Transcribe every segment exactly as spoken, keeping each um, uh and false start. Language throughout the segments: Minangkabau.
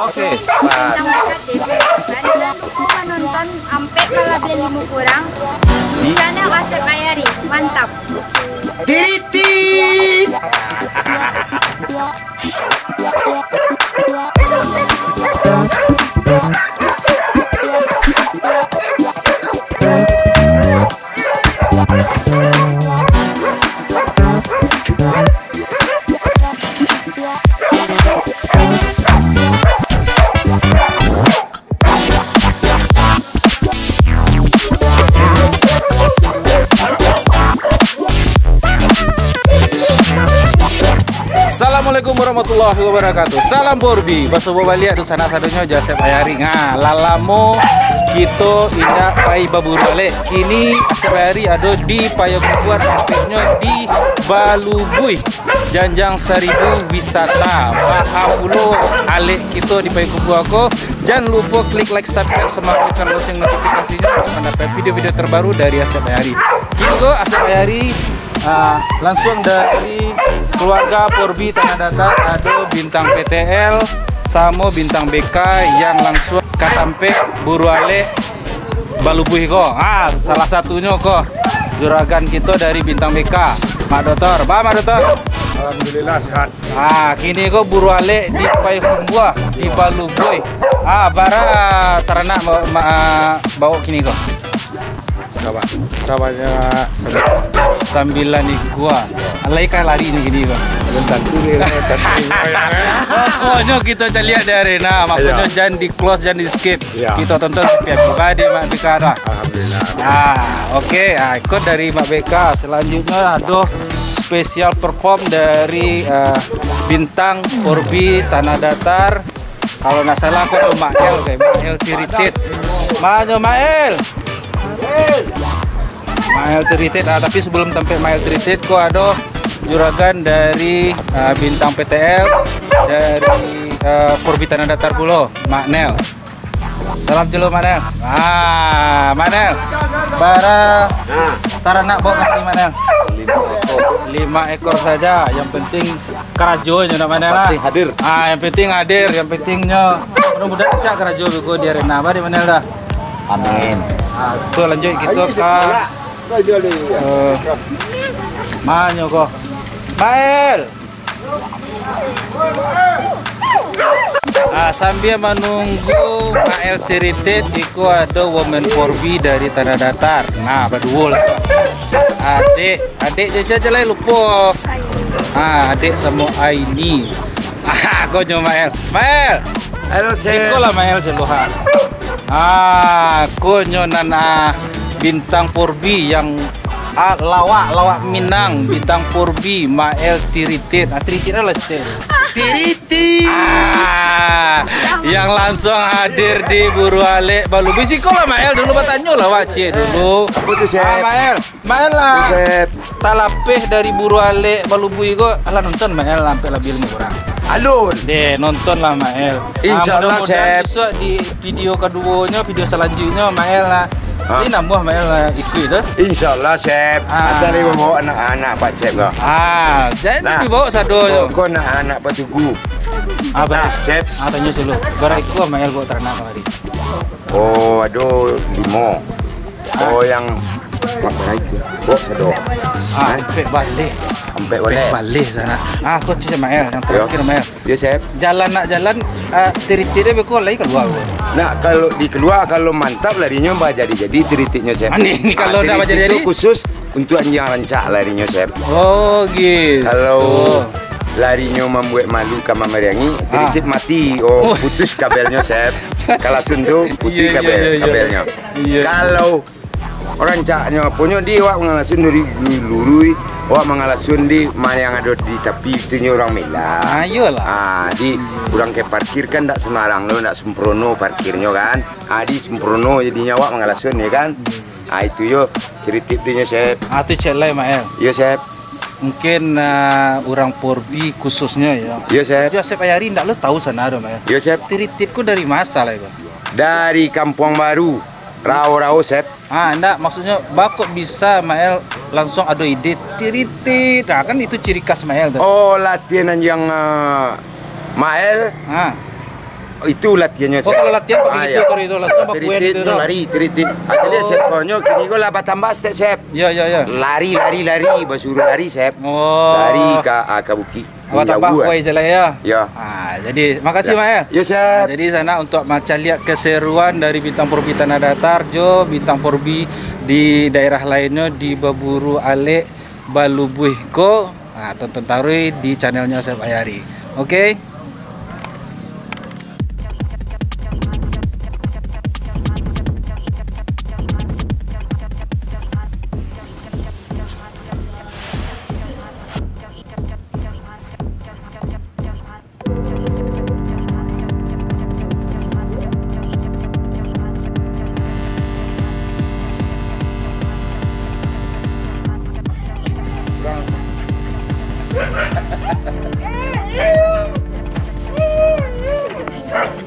Oke, pas. Jangan lupa menonton Ampek Palabian Limo Kurang di channel Asep Ayari. Mantap. Tiritit. Assalamualaikum warahmatullahi wabarakatuh. Salam Porbi. Basobok baliak dunsanak sadonyo, jo Asep Ayari. Nah, lah lamo kito indak pai baburu alek. Kini Asep Ayari ado di Payokumbuah, tampeknyo di Balubui, Janjang Saribu Wisata. Baa pulo alek kito di Payokumbuah ko. Jan lupo klik like, subscribe, sama aktifkan lonceng notifikasinyo untuk mandapek video-video terbaru dari Asep Ayari. Kini ko Asep Ayari, ah, lansuang dari keluarga Porbi Tanah Datar, ado Bintang P T L samo Bintang B K yang lansuang ka tampek buru alek Balubui ko. Ah, salah satunyo ko juragan kito dari Bintang B K, Mak Dotor. Baa, Mak Dotor? Alhamdulillah, sehat. Ah, kini ko buru alek di Payokumbuah, di Balubui. Ah, bara taranak ba-, ma-, bao kini ko? Sabana-, sabanyak sambilan. Sambilan ikua. Lai ka lari ni kini ko? Belum tantu ni, tantu ni. Pokoknyo kito caliak di arena, makonyo jan di-close, jan di-skip. Iya. Kito tonton sampai habis. Baa dek Mak B K dah. Alhamdulillah. Ah, oke. Ah, iko dari Mak B K. Selanjutnyo ado special perform dari, eh, Bintang Porbi Tanah Datar. Kalau ndak salah, ko ado Mael, kayak Mael Tiritit. Manyo Mael? Mael Tiritit. Ah, tapi sebelum tampek Mael Tiritit, ko ado juragan dari, eh, Bintang P T L, dari, eh, Porbi Tanah Datar pulo, Mak Nel. Salam dulu, Mak Nel. Ah, Mak Nel. Bara taranak bao kini, Mak Nel? Lima ekor. Lima ekor saja. Yang penting karajonyo, nak, Mak Nel, lah. Penting hadir. Ah, yang penting hadir, yang pentingnyo mudah-mudahan rancak karajo beko di arena. Baa dek Mak Nel dah? Amin. Ah, tu lanjut kito ka, eh, manyo ko? Mael. Ah, sambia manunggu Mael Tiritit, iko ado Women Porbi dari Tanah Datar. Nah, baduo lah. Adek, adek jo sia lai lupo. Ah, adek samo Aini. Ah, ko nyo Mael. Mael. Halo, Sep. Siko lah Mael, Sep, ha. Ah, ko nyo nan, ah, Bintang Porbi yang, ah, lawak, lawak Minang, Bintang Porbi, Mael Tiritit. Ah, Tiritit lah, Sep. Tiritit. Ah, yang lansuang hadir di Buru Alek Balubui. Siko lah Mael dulu, batanyo lah wak ciek dulu. Apo tu, Sep? Ah, Mael. Mael lah. Buset. Talapeh dari Buru Alek Balubui ko, alah nonton Mael Ampek Palabian Limo Kurang? Alun. Deh, nonton lah Mael. Insya Allah, Sep. Ah, mudah-mudahan bisuak di video kaduonyo, video salanjuiknyo Mael lah. Hah? Jadi namuah Mael lah ikuik tu. Insya Allah, Sep. Ah. Asal dia bawa anak-anak Pak Sep ko. Ah, jadi nah, dibawa sado tu. Ko anak-anak Pak Tugu. Ah, baik. Nah, Sep. Ah, tanyo dulu. Bara ikua Mael bawa taranak kamari? Oh, ado limo. Oh, yang apo lagi? Oh, sado. Ah, ampek baleh. Ampek baleh. Ampek baleh sanak. Ah, ko cek Mael, yang terakhir, Mael. Yo, Sep. Jalan nak jalan, ah, Tiritit deh beko lai kalua. Nah, kalau di kalua, kalau mantap larinyo bajadi-jadi Tirititnyo, Sep. Ah, ni, ni kalau dah bajadi-jadi. Tiritit tu khusus untuk anjiang rancak larinyo, Sep. Oh, gitu. Kalau larinyo mambuek malu ka mamariangi, Tiritit mati. Oh, putus kabelnyo, Sep. Kalasun tu putus kabelnyo. Iyo, iyo, iyo, iyo. Kalau rancaknyo, aponyo di awak mangalasun dari lurui, awak mangalasun di ma yang ado di tapi, itunyo urang mela. Ah, iyolah. Ah, di urang ka parkir kan ndak sembarang lo, ndak sempurno parkirnyo kan. Ah, di sempurno jadinyo awak mangalasun, yo kan. Ah, itu yo, Tiritit dinyo, Sep. Ah, tu cek lai, Mael. Yo, Sep. Mungkin, ah, urang Porbi khususnyo, yo. Yo, Sep. Yo, Sep Ayari ndak lo tahu sanak do, Mael. Yo, Sep. Tiritit ko dari ma asal, yo? Dari Kampuang Baru, Rao-Rao, Sep. Ah, ndak, maksudnyo, baa kok bisa Mael lansuang ado ide Tiritit? Ah, kan itu ciri khas Mael tu. Oh, latihan anjiang, ah, Mael, ah, itu latihannyo, Sep. Oh, kalau latihan pakai itu, ya. Kalau itu, langsung bakuen itu, lari, tiritin. Akhirnya, Sep, konyo kini ko lah batambah step, Sep. Ya, ya, ya. Lari, lari, lari, basuruh lari, Sep. Oh. Lari ka, ah, ka bukik. Awak tambah kuai je lah, ya. Ya. Ah, jadi, makasih, Mael. Ya, Sep. Ah, jadi, sanak, untuk macaliak keseruan dari Bintang Purbi Tanah Datar jo Bintang Purbi di daerah lainnyo di baburu alek balubuih ko, ah, tonton taruih di channelnya Sep Ayari. Oke?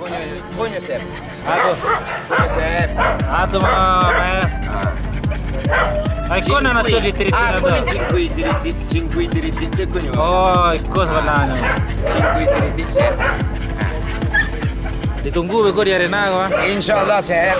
Punyo, punyo, Sep. Aduh. Punyo, Sep. Aduh, mama, eh. Ah. Ai, ko nan acuah di tiritin tu. Cingkui tiritin, cingkui tiritin tu, punyo. Oh, iko sabananyo. Cingkui tiritin, Sep. Ditunggu beko di arena ko, ah. Insyaallah, Sep.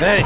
Hei,